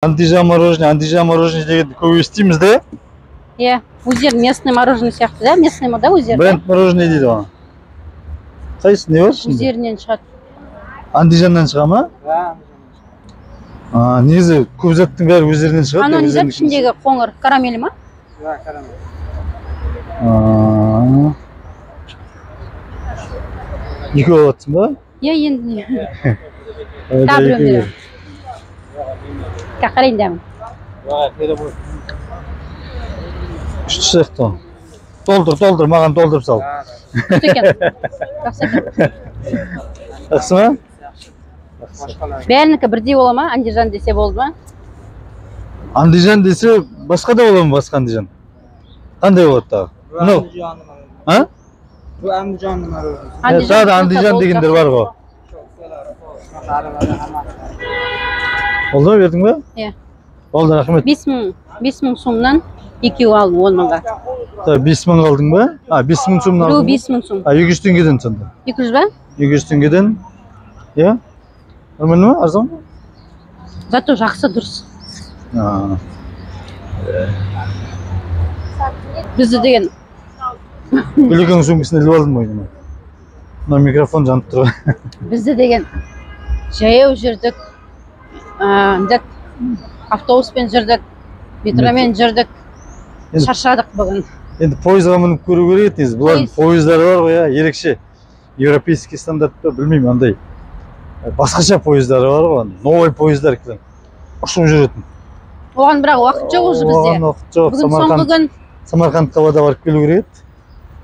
Андижан мороженое, Андижан мороженое дегенді көп естиміз да? Иә, өздері местный мороженое сияқты да, местный ма да өздері? Бренд мороженое дейді ғой. Қайсысы, не бар ішінде? Өздерінен шығады. Андижаннан шыға ма? А, негізі көп заттың бәрі өздерінен шығады. Анау не зат ішіндегі қоңыр карамель ма? Да, карамель. Екеу алатсың ба? Иә, енді. Тағы біреуін беремін. Қарайын дәмін. Күшті сияқты. Толтыр, толтыр, маған толтырып сал. Күшті екен. Жақсы екен. Жақсы ма? Бәрінікі бірдей бола ма? Андижан десе болды ма? Андижан десе басқа да бола ма, басқа Андижан? Қандай болады тағы? Мынау. А? Bu Andijanning мороженое. Тағы да Андижан дегендер бар ғой. Болды ма, бердің бе? Иә. Болды, рахмет. 5000 сомнан екеу алдым, 10 мыңға. 5000 алдың ба? А, 5000 сомнан алдың. 5000 сом. А, 200 теңгеден сонда. 200 ба? 200 теңгеден. Иә? Нормально ма? Арзан ба? Зато жақсы, дұрыс. Бізді деген Гүлекеңнің сөмкесін іліп алдым ғой. Мына микрофон жанып тұр. Бізді деген жаяу жүрдік, автобуспен жүрдік, метромен жүрдік, шаршадық бүгін. Енді пойызға мініп көру керек еді негізі. Бұлардың пойыздары бар ғой, ерекше европейский стандартта, білмеймін, андай басқаша пойыздары бар ғой, новый пойыздар екен, ұшып жүретін. Оған бірақ уақыт жоқ уже бізде. Оған уақыт жоқ. Бүгін соңғы күн. Самарқанд қалада барып келу керек еді.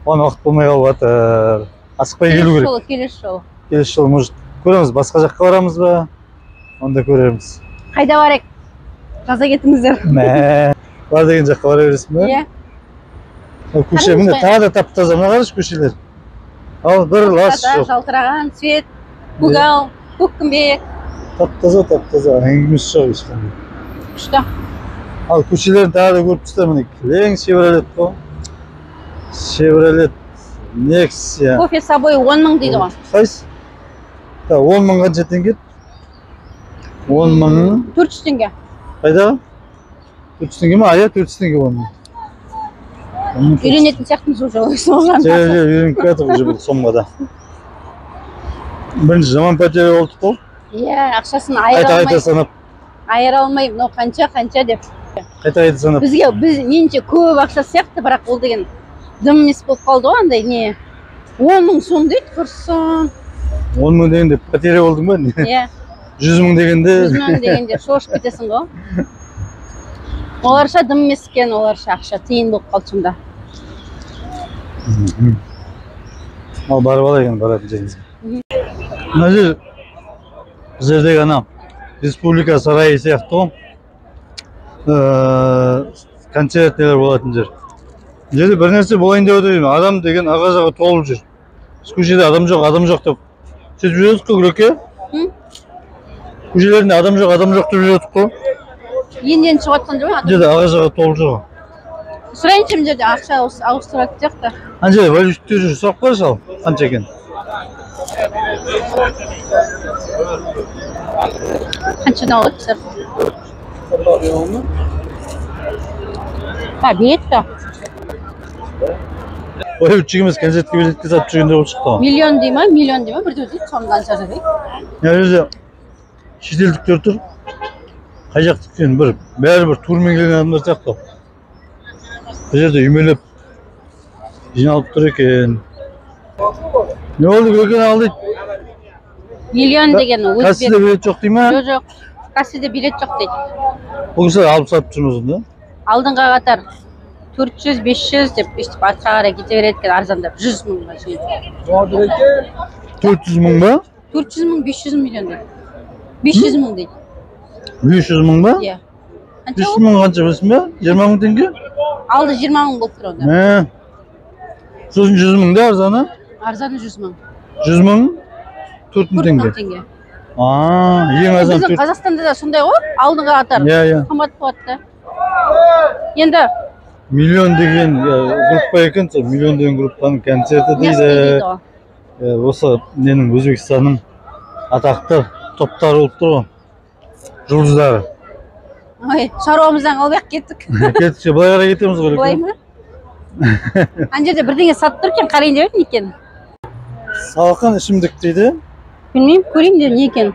Оған уақыт болмай қалып жатыр. Асықпай келу керек. Келесі жолы. Келесі жолы, может, көреміз, басқа жаққа барамыз ба? Онда көреміз. Қайда барайық? Жаза кетіңіздер. Мә, бар деген жаққа бара бересің бе? Иә. Көше, міне тағы да тап-таза, мына қарашы көшелер. Ал бір лас жоқ. Жалтыраған цвет, көгалл, көккімбек. Тап-таза, тап-таза, әңгімесі жоқ ешқандай. Күшті. Ал көшелерін тағы да көріп тұрсыздар, міне кілең Шевролет қой. Шевролет Нексия. Кофе с собой 10 мың дейді ғой. Қайсы? 10 мың қанша теңге? 10 мың. 400 теңге. Қайда? 400 теңге ма? Иә, 400 теңге 10 мың. Үйренетін сияқтымыз уже соған. Жай, үйреніп келатыр уже бұл сомға да. Бірінші жаман пәтер болдық қой. Иә, ақшасын айыра алмай. Қайта-қайта санап. Айыра алмай, мынау қанша-қанша деп. Қайта-қайта санап. Бізге, біз меніңше көп ақша сияқты, бірақ ол деген дым емес болып қалды ғой, андай не. 10 мың сом дейді, құрсын. 10 мың дегенде пәтер болдың ба? Иә. 100 мың дегенде. 100 мың дегенде шошып кетесің ғой. Оларша дым емес екен, оларша ақша тиын болып қалды сонда. Ал барып алайық енді баратын жерімізге. Мына жер біздердегі ана Республика сарайы сияқты ғой. Концерт нелер болатын жер. Бұл жерде бір нәрсе болайын деп отыр деймін. Адам деген аға жаға толып жүр. Біз көшеде адам жоқ, адам жоқ деп сөйтіп жүрдік қой, Гүлеке. Көшелерінде адам жоқ, адам жоқ деп жүрдік қой. Енді-енді шығып жатқан жоқ, адам. Бұл жерде аға жаға толып жүр ғой. Сұрайыншы, мына жерде ақша ауыстыратын сияқты. Ана жерде валютер жүр, сұрап қарашы ал, қанша екен. Қаншадан алады сыр? Та, билет та. Валютчик емес, концертке билетке сатып жүргендер болып шықты ғой. Миллион дей ма, миллион дей ма, бірдеу дейді, соны қанша дейді. Мына жерде шетелдіктер тұр. Қай жақтікі екен, бір, бәрі бір турмен келген адамдар сияқты. Бұл жерде үймелеп жиналып тұр екен. Не болды, Гүлекең ал дейді? Миллион деген өзбек. Кассада билет жоқ дей ма? Жоқ, жоқ. Кассада билет жоқ дейді. Бұл кісілер алып сатып жүрміз онда? Алдыңға қатар 400, 500 деп өйстіп артқа қарай кете береді екен, арзандап 100 мыңға шейін. 400 мың ба? 400 мың, 500 миллион дейді. 500 мың дейді. 500 мың ба? Иә. 500 мың қанша білесің бе? 20 мың теңге? Алды 20 мың болып тұр онда. Мә. Сосын 100 мың да арзаны? Арзаны 100 мың. 100 мың, 4 мың теңге. 4 мың теңге. А, ең арзан Біздің төрт. Қазақстанда да сондай ғой, алдыңғы қатар. Иә, иә. Қымбат болады да. Енді Миллион деген группа екен, сол миллион деген группаның концерті дейді. Осы ненің Өзбекстанның атақты топтары болып тұр ғой. Жұлдыздары. Ой, шаруамыздан қалмай-ақ кеттік. Кеттік, былай қарай кетеміз ғой. Былай ма? Ана жерде бірдеңе сатып тұр екен, қарайын деп едім, не екен. Салқын ішімдік дейді. Білмеймін, көрейін деп не екен.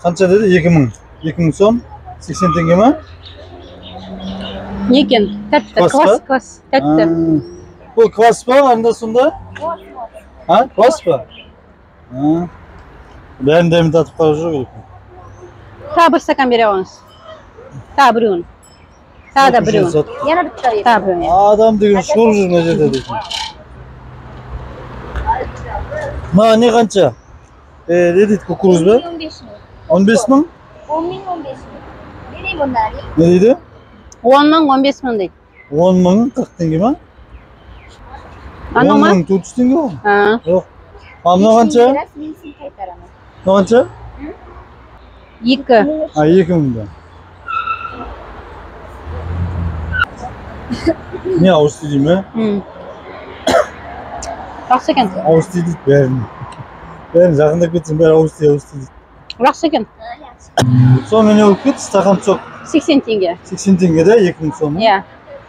Қанша деді? 2000. 2000 сом. 80 теңге ма? Не екен? Тәтті, Квас па? Квас, квас, тәтті. Бұл квас па анда сонда? А, квас па? А. Бәрін дәмін татып қарап жүру керек. Тағы бір стакан бере қойыңыз. Тағы біреуін. Тағы да біреуін. Yana bitta. Тағы біреуін. Адам деген шулап жүр мына жерде дейтін. Мына не қанша? Не дейді, кукуруз ба? 15 ming. 15 мың? 10 ming, 15 ming. Bering bundan. Не дейді? 10 мың, 15 мың дейді. 10 мың 40 теңге ма? Анау 10 ма? мың 400 теңге ғой. А, Жоқ. А мынау қанша? Men sizga qaytaraman. Мынау қанша? 2. А, 2 мың да. Не ауыз тиді ме? Жақсы екен. Ауыз тиді бәрін. Бәрін жақындап кетсең бәрі ауыз тиді, ауыз тиді. Жақсы екен. Сонымен не болып кетті? Стақан сок 80 теңге. 80 теңге да, 2 мың сом. Иә.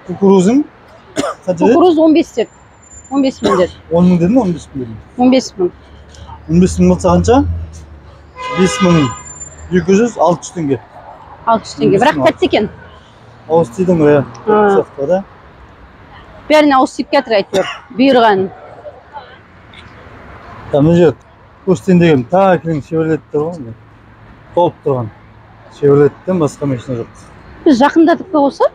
Кукурузың қанша деді? Кукуруз 15 деді. 15 мың деді. 10 мың деді ме, 15 мың деді ме? 15 мың. 15 мың болса қанша? 5 мың 200, 600 теңге. 600 теңге. Бірақ тәтті екен. Ауыз тидің ғой, иә. Сияқты да. Бәріне ауыз тиіп келатыр әйтеуір. Бұйырған. Мына жер Остин деген тағы кілең Шевролет тұр ғой. Толып тұрған. Шевролеттен басқа машина жоқ. Біз жақындатып па болса?